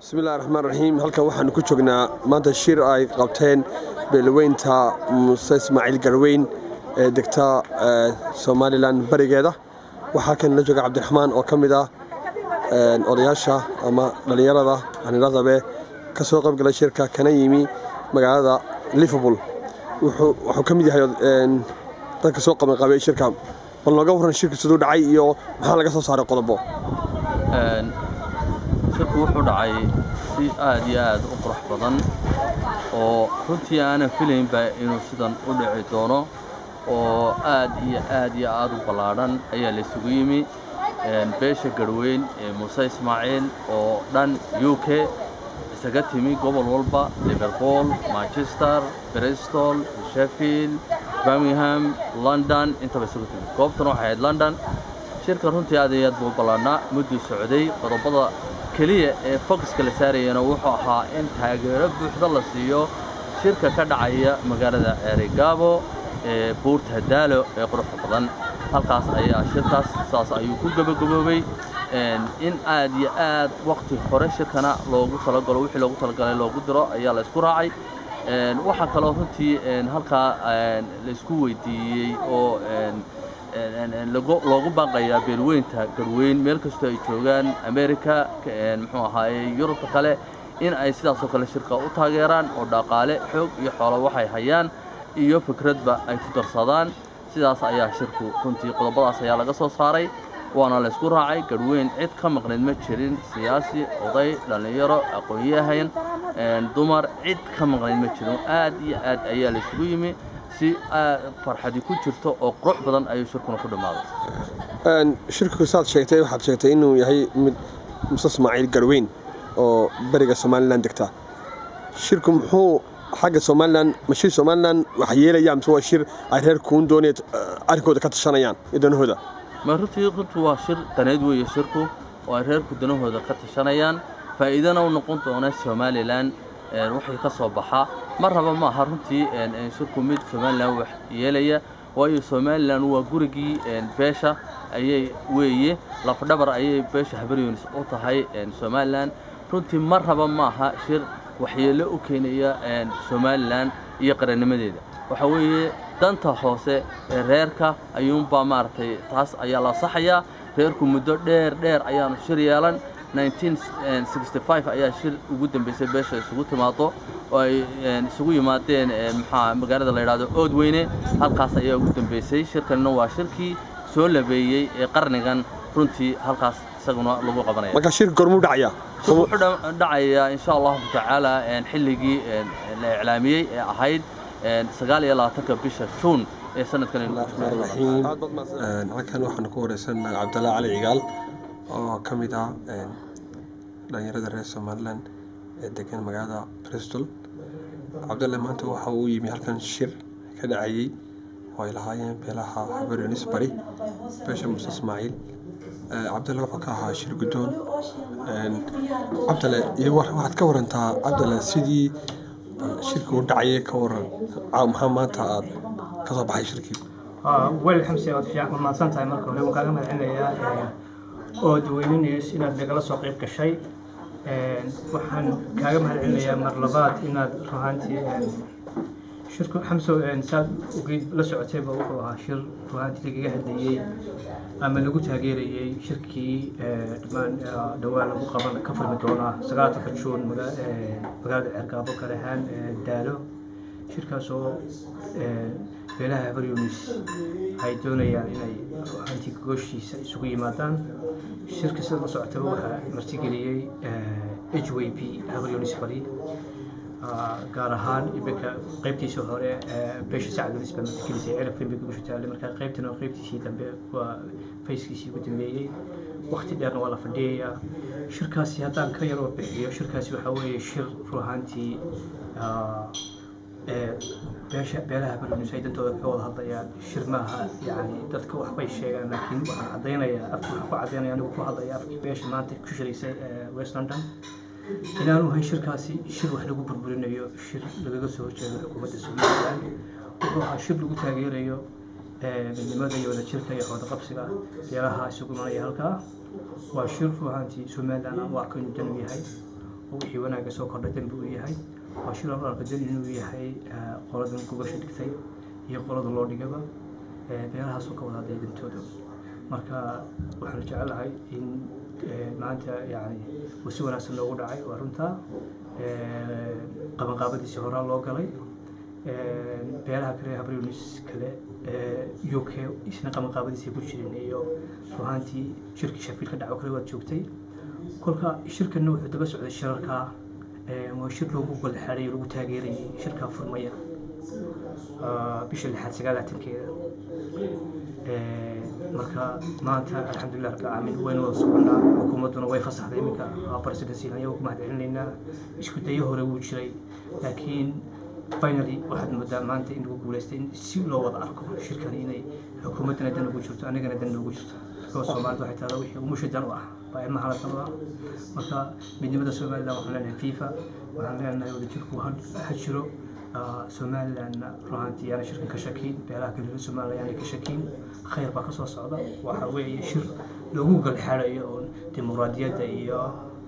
Bismillahi raxmaan raxiim. Halkan waxaanu ku joognaa maanta shir ay qabteen beelweynta Muuse Ismaaciil Garweyn ee degta Somalilan barigeeda. Waxaa halkan la jooga Cabdiraxmaan oo ka mid ah odayaasha ama dhallinyarada aniradabe ka soo qaybgalay shirka, kana yimi magaalada Liverpool. Wuxuu ka mid yahay dadka soo qabanqaabay shirka. Bal nooga warran shirka siduu dhacay iyo maxaa laga soo saaray qodobo. Shirku wuxuu dhacay si aad iyo aad u qurux badan oo runtii aanan filaynba inuu sidan u dhici doono, oo aad iyo aad iyo aad u ballaadhan ayaa la isugu yimi. Beesha Garhweyn ee Muuse Ismaaciil oo dhan UK isaga timi, gobol walba, Liverpool, Manchester, Bristol, Sheffield, Birmingham, London, intaba isugu timi. Goobtuna waxay ahayd London. Shirka runtii aad iyo aad buu u ballaadhnaa mudduu socday. Qodobada keliya ee focuska la saarayana wuxuu ahaa in taageero buuxda la siiyo shirka ka dhacaya magaalada Ceerigaabo ee buurta Daalo ee quruxda badan. Halkaas ayaa shirkaas saas ayuu ku gebagaboobay. In aad iyo aad waqti hore shirkana loogu talagalo, wixii loogu talagalay loogu diro ayaa la isku raacay. Waxaa kaloo runtii halkaa la isku weydiiyey oo loogu baaqayaa beelweynta Garweyn meel kastoo ay joogaan, America, muxuu ahaaye, Yurubta kale, in ay sidaasoo kale shirka u taageeraan oo dhaqaale, xoog iyo xoolo waxay hayaan iyo fikradba ay ku darsadaan. Sidaas ayaa shirku runtii qodobadaas ayaa laga soo saaray, waana la isku raacay. Garhweyn cid ka maqnayd ma jirin, siyaasi, oday, dhallinyaro, aqoon-yahan, dumar, cid ka maqnayd ma jirin. Aad iyo aad ayaa la isugu yimi, si farxadi ku jirto oo qurux badan ayuu shirkuna ku dhammaaday. Shirku saad sheegtay, waxaad sheegtay inuu yahay mid Muuse Ismaaciil Garweyn oo beriga Somalilan degta. Shirku muxuu xagga Somalilan, ma shir Somalilan wax yeelaya mise waa shir ay reer kuun doonaya arrinkooda ka tashanayaan iyo danahooda? Ma runtii waa shir daneed weeye shirku, oo ay reerku danahooda ka tashanayaan, faa'iidana u noqon doona Somalilan waxay ka soo baxaa. Mar raba ma aha runtii shirku mid Somalilan wax yeelaya, waayo Somalilan waa gurigii beesha ayay weeye, lafdhabar ayay beesha Habaryoonis u tahay Somalilan. Runtii mar raba ma aha shir waxyeello u keenaya Somalilan iyo qarannimadeeda. Waxa weeye danta hoose ee reerka ayuunbaa maaragtay, taas ayaa la saxayaa. Reerku muddo dheer dheer ayaanu shir yeelan. 1965 ayaa shir ugu dambeysay beesha isugu timaado oo ay isugu yimaadeen maxaa magaalada la yidhahdo Oodweyne. Halkaas ayaa ugu dambeysay. Shirkanina waa shirkii soo labeeyey ee qarnigan runtii halkaas isaguna lagu qabanaya. Marka shirka gormuu dhacayaa? Wuxuu dhacayaa insha Allahu tacaala xilligii la iclaamiyey ee ahayd 29-ka bisha Juun ee sanadkan. Raxiim, halkan waxaanu ku wareysanahay Cabdalla Cali Cigaal oo ka mid ah dhalinyarada reer Somalilan ee degan magaalada Bristol. Cabdalle maanta waxa uu yimi halkan shir ka dhacayay oo ay lahaayeen beelaha Habaryoonis bari, beesha Muuse Ismaaciil. Cabdalle wuxuu ka ahaa shir guddoon. Cabdalle, iyo waxaad ka warantaa, Cabdalle, sidii shirka u dhacayay ka waran, maxaa maanta aad ka soo baxay shirkii? Wel, Xamse, waad fiican, waad mahadsan tahay. Marka hore waan kaaga mahadcelinayaa oo Dadweyne News inaad nagala soo qayb gashay. Waxaan kaaga mahadcelinayaa mar labaad inaad ruhaantii shirku. Xamso, saad ogeyd la socotayba, wuxuu ahaa shir ruhaantii lagaga hadlayey ama lagu taageerayey shirkii dhammaan dhowaan lagu qaban ka furmi doonaa 19-ka Juun magaalada Ceergaabo, gaar ahaan Daalo. Shirkaasoo beelaha Habaryoonis ay doonayaan inay ruhaantii gooshiisa isugu yimaadaan. Shirka sida la socotaba waxaa martigeliyey HYB, Habaryoonis bari, gaar ahaan iminka qaybtiisii hore beesha Sacad Yunis baa martigelisay, Cirafin bay gogoshu taallay. Marka qaybtan oo qaybtiisii dambe waa phasekiisii ugu dambeeyey, waqti dheerna waa la fadhiyayaa. Shirkaasi haddaan ka yaroo bixiyo, shirkaasi waxaa weeye shir ruhaantii beesha beelaha Habaryoonis ay dantooda kaga wada hadlayaan. Shir maaha yacni dadka waxbay sheegaan, laakiin waxaan caddaynayaa afka, waxaan ku caddaynaya anigu ku hadlaya afkii beesha maanta ku shiraysay West London inaanu ahayn shirkaasi shir wax lagu burburinayo, shir lagaga soo horjeedo xukuumadda Somaliland. Wuxuu ahaa shir lagu taageerayo midnimada iyo wadajirka iyo wada qabsiga beelaha isugu imanaya halkaa. Waa shir ruuxaantii Somaliland aan u arko inuu dan u yahay. oo wixii wanaagga soo kordhay dambi uu yahay. Waa shir aan u arko dan inuu yahay qoladan gogosha dhigtay iyo qolada loo dhigaba, beelahaasoo ka wada hadlaya dantooda. Marka waxaanu jecelahay in maanta yani uu si wanaagsan loogu dhacay. Waa runtaa, qabanqaabadiisii horaa loo galay. Beelaha kale, Habaryoonis kale UK, isna qabanqaabadiisii ku jireen, iyo ruhaantii shirkii Sheffield ka dhaco kale waad joogtay. Kolka shirkanna wuxuu daba socday shirarka. Waa shir loogu golxaaray, lagu taageerayay shirka furmaya bisha lixaad 29-keeda. Marka maanta alxamdulilah rabbil caalamiin waynu wada soconaa. Xukuumadduna way fasaxday iminka presidency, ayagu ku mahadcelinaynaa. Isku dayo hore wuu jiray, laakiin finally waxaad moodaa maanta in lagu guuleystay in si loo wada arko shirkan inay xukuumaddana dan ugu jirto, anigana dan noogu jirto, because Soomaalida waxay tahdaa wixii umusha dan u ah baa ilmahana dan u ah. Marka midnimada Somaliland waxaan leenahay FIFA, waxaan leenahay wadajirku ha jiro. Somalilandna ruhaantii yaana shirkan ka shakiin, beelaha kale reer Somaliland yaana ka shakiin, khayr baa kasoo socda. Waxa weeye shir loogu galxaarayo oo dimuqraadiyadda iyo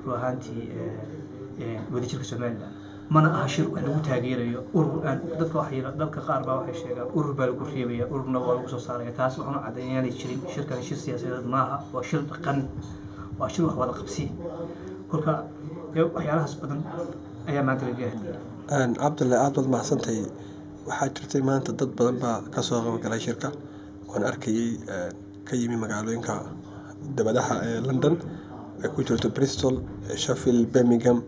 ruhaantii wadajirka Somaliland. Mana aha shir wax lagu taageerayo urur aan dadka waxay dadka qaar baa waxay sheegaan urur baa lagu reebaya, ururna waa lagu soo saaraya. Taas waxaan u caddayn inaanay jirin. Shirkan shir siyaasadeed maaha, waa shir dhaqan, waa shir wax wada qabsi. Kolka waxyaalahaas badan ayaa maanta lagaga hadlayay. Cabdulle, aada baad mahadsantahay. Waxaa jirtay maanta dad badan baa kasoo qaybgalay shirka, waan arkayay, ka yimi magaalooyinka dabadaha ee London ay ku jirto Bristol, Sheffield, Birmingham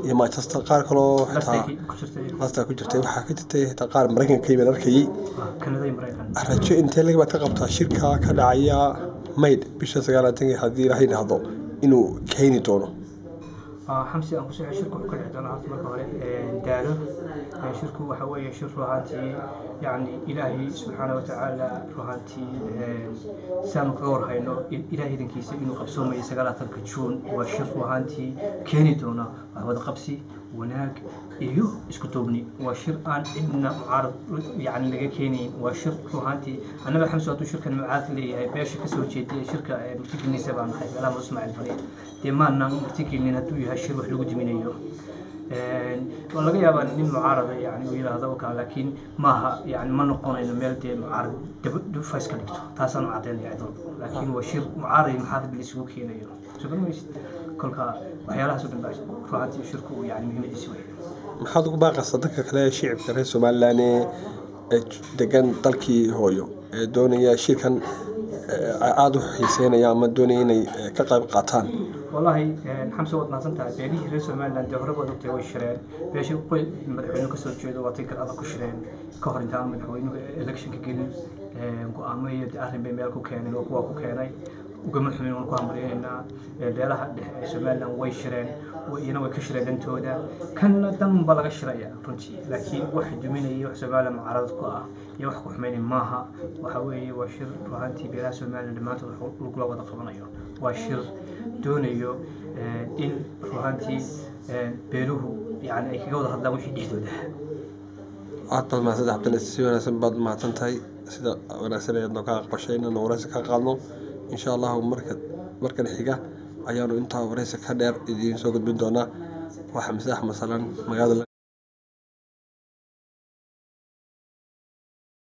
iyo Manchester, qaar kaloo xitaa Leicester ku jirtay. Waxaa ka jirtay xitaa qaar Mareykanka ka yimid arkayay. Rajo intee leg baad ka qabtaa shirka ka dhacaya Mayd bisha 29 haddii Ilaahay dhahdo inuu keeni doono? Xamsi, aan kusoo shirku wuxuu ka dhici doonaa horta marka hore Daalo. Shirku waxa weeye shir ruuxaantii yacni Ilaahay subxaana watacaala ruuxaantii saanu kaga warhayno Ilaahay idankiisa inuu qabsoomayo 29-ka Juun. Waa shir ruuxaantii keeni doona wax wada qabsi, wanaag iyo isku duubni. Waa shir aan cidna mucaarad yani laga keenayn. Waa shir ruuxaantii annaga, Xamsi, hadduu shirkan mucaarad leeyahay, beesha kasoo jeediya shirka martigelinaysa baan nahay, beelaha Ismaaciil Bari. Dee maanaan martigelinin hadduu yahay shir wax lagu diminayo. Waa laga yaabaa nin mucaarada yani uu yidhaahdo oo kale, laakiin maaha, yani ma noqonayno meel dee mucaarad daba ka dhigto. Taasaan u caddaynaya cid walba. Laakiin waa shir mucaarad iyo muxaafid la isugu keenayo, soo garmaysid. Kolka waxyaalahaas oo dhan baa ruuxantii shirku uu yani muhiimadiisi wey. Maxaad ugu baaqaysaa dadka kale ee shicibka reer Somaliland ee degan dalkii hooyo ee doonaya shirkan, aada u xiiseynaya ama doonaya inay ka qayb qaataan? Wallahi Xamse, waad mahadsan tahay. Beelihii reer Somaliland dee hore baad ogtahay way shireen. Beeshii qoy madaxweynuhu kasoo jeedo waatay gar adag ku shireen ka hor intaan madaxweynuhu electionka gelin. Go-aamo iyo dee arrin bay meel ku keeneen oo kuwaa ku keenay ugama xumin, waan ku hambaliyaynaynaa. Beelaha dhexe ee Somaliland way shireen, iyana way ka shireen dantooda. Kanna dan baa laga shiraya runtii, laakiin wax duminaya, wax Somaliland mucaaradad ku ah iyo wax ku xumaynay maaha. Waxa weeye waa shir ruhantii beelaha Somaliland dhammaantood wax lagula wada qabanayo. Waa shir doonayo in ruhantii beeluhu yani ay kaga wada hadlaan wixii dhexdooda. Aad baad mahadsan, Cabdille, si wanaagsan baad mahadsan tahay sida wanaagsan ayaad noo ka aqbashay inaan wareysi ka qaadno. Insha Allahu marka markan xiga ayaanu intaa wareysi ka dheer idiin soo gudbin doonaa. Waxaa Xamse Axmed Salaan, magaalada.